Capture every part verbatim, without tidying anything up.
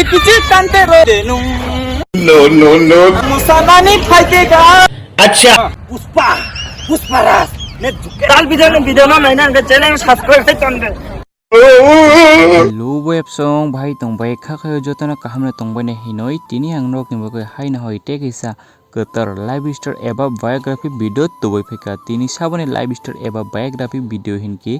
Kichik kante ro denung. No, no, no. Musanani phaitega. Acha. Pushpa, Pushpa Raj. Ne dal video no, video no naina hwnkhe channel subscribe khai tongo. Hello web song bhai tong bai kha khayo jotono kaham no tong bai ne hinoi tini ang nok ni bagwi hai na hoi te kisa kwtar life story eba biography video tubui phaikha. Tini saboni life story eba biography video hinki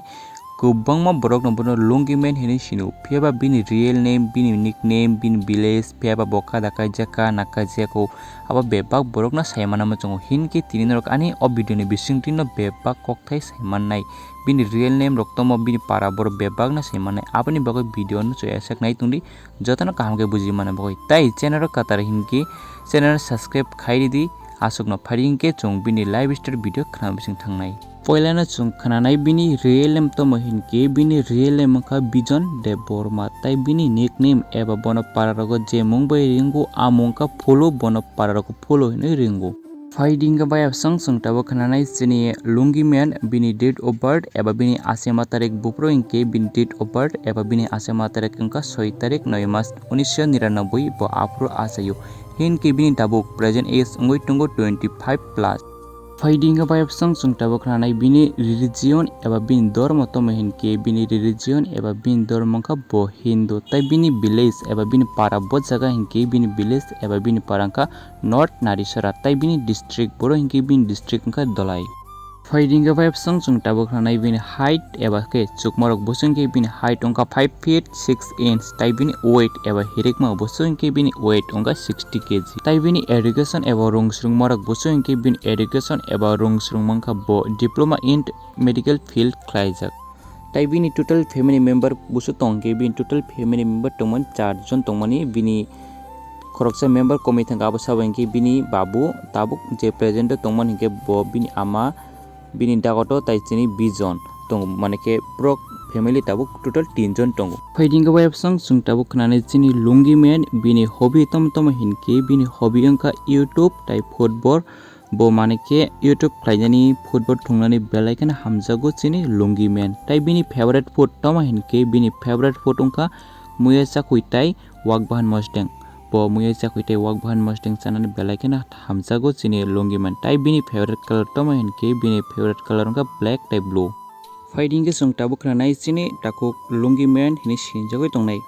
kwbangma borok no bono Lungi Man hinui sino. Phiya ba bini real name, bini nickname, bini village, phiya ba bo kada kaijak ka na kaijak o, abo bebak borok no sai manna muchungo. Hinki tini norok ani o video ni bisingtwi no bebak kokthai sai mannai. Bini real name rok tomo, bini para borok bebak no sai mannai. Aboni bagwi video no chaya sak nai tongdi. Jotono kaham khe buji mano bagwi. Tai channel o kwtal hinki channel subscribe khai ridi, aswkno phari hinkhe chwng bini life story video khna bising thangnai. Poilano chwng khnanai bini real name tomo hinki bini real name wngkha Bijon Debbarma, tai bini nickname eba bono pararogo je mung bai ringo a mung wngkha Phulu, bono pararogo Phulu hinwi ringo. Phaidi hwnkhe bayapsong chwng tabuk khnanai chini Lungi Man, bini date of birth eba bini asema tarik buphuru hinkhe bini date of birth eba bini asema tarik wngkha soi tarik noi mas unisho niranoboi bo aphuru achaio. Hinkhe bini tabuk present age wngwi tongo twenty five plus. Phaidi hwnkhe bayapsong chwng tabuk khnanai bini religion eba bini dhormo tomo hinkhe bini religion eba bini dhormo wngkha bo Hindu, tai bini village eba bini para bo jaga hinkhe bini village eba bini para wngkha North Narisora, tai bini district boro hinkhe bini district wngkha Dholai. Phaidi hwnkhe bayapsong chwng tabuk khnanai bini height eba khe chukmarok busu hinkhe bini height wngkha five feet six inch, tai bini weight eba hirikma busu hinkhe bini weight wngkha sixty K G. Tai bini education eba rung swrwngmarok busu hinkhe bini education eba rung swrwngma wngkha bo diploma in medical field khlaijak. Tai bini total family member busu tong khe bini total family member tongmani char jon tongmani, bini khoroksa member komwi thangkha, abo sabo hinkhe bini babu tabuk je present o tongmani hinkhe bo bini ama, bini dagoto tai chini Bijon tong mani khe borok family tabuk total tin jon tongo. Phaidi hwnkhe bayapsong chwng tabuk khnanai chini Lungi Man, bini hobby tom tom hinkhe bini hobby wngkha YouTube tai football. Bo mani khe YouTube khlainani football thungnani belai kheno hamjago chini Lungi Man. Tai bini favorite food toma hinkhe bini favorite food wngkha muiya chakhui tai wak bahan mosdeng. Bo muiya chakhui tai wak bahan mosdeng chanani belai kheno hamjago chini Lungi Man. Tai bini favorite color toma hinkhe bini favorite color wngkha black tai blue. Phaidi hwnkhe chwng tabuk khna nai chini takhuk Lungi Man hinwi sinijagwi tongnai.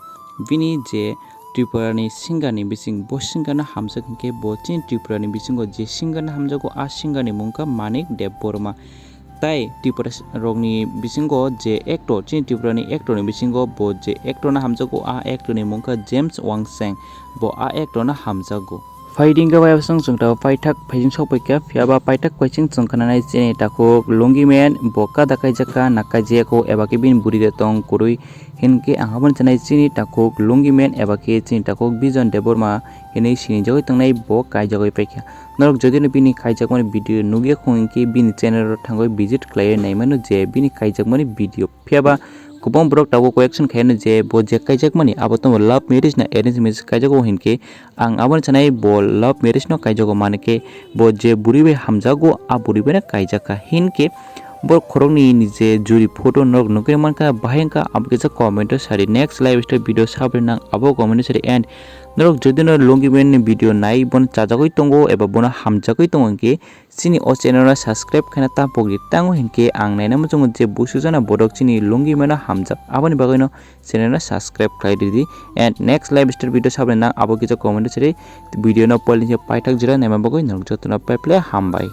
Bini je Tripura ni singer ni bising bo singer no hamjak hinkhe bo chini Tripura ni bisingo je singer no hamjago a singer ni mung kha Manik Debbarma. Tai Tripura rok ni bisingo je actor chini Tripura ni actor ni bisingo bo je actor no hamjago a actor ni mung kha James Wangseng, bo a actor no hamjago. Phaidi hwnkhe bayapsong chwng tabuk paithak phaising sokphaikha, phiya ba paithak phaising chwng khnanai chini takhuk Lungi Man bo kada kaijakha na kaijayakho eba khe bini bwrwi de tong kwrwi hinkhe ang aboni chanai chini takhuk Lungi Man eba khe chini takhuk Bijon Debbarma hinwi sinijagwi tongnai bo kaijagwi paikha. Norok jodi no bini kaijakmani video nukya khong hinkhe bini channel o thangwi visit khlaiwi naimano je bini kaijakmani video. Phiya ba kwbang borok tabuk question khaiyano je bo je kaijakmani abo tamo love marriage na arrange marriage kaijago hinkhe ang aboni sanai bo love marriage no kaijago, mane khe bo je bwrwi bai hamjago a bwrwi bai no kaijakha hinkhe borok khoroknwi ni je juri photo norok nukwi mankha bahai wngkha abo kisa comment o sadi next live story video sabri nang abo comment o sadi and norok jodi no Lungi Man ni video nai bono chajagwi tongo eba bono hamjagwi tongo hinkhe chini o channel no subscribe khaina ta pokdi tango hinkhe ang naina muchungo je busu jana borok chini Lungi Man no hamjak aboni bagwi no channel no subscribe khlai ridi and next live story video sabri nang abo kisa comment o sadi video no poilin se paithak jora naima bagwi norok jotono pai phle hambai.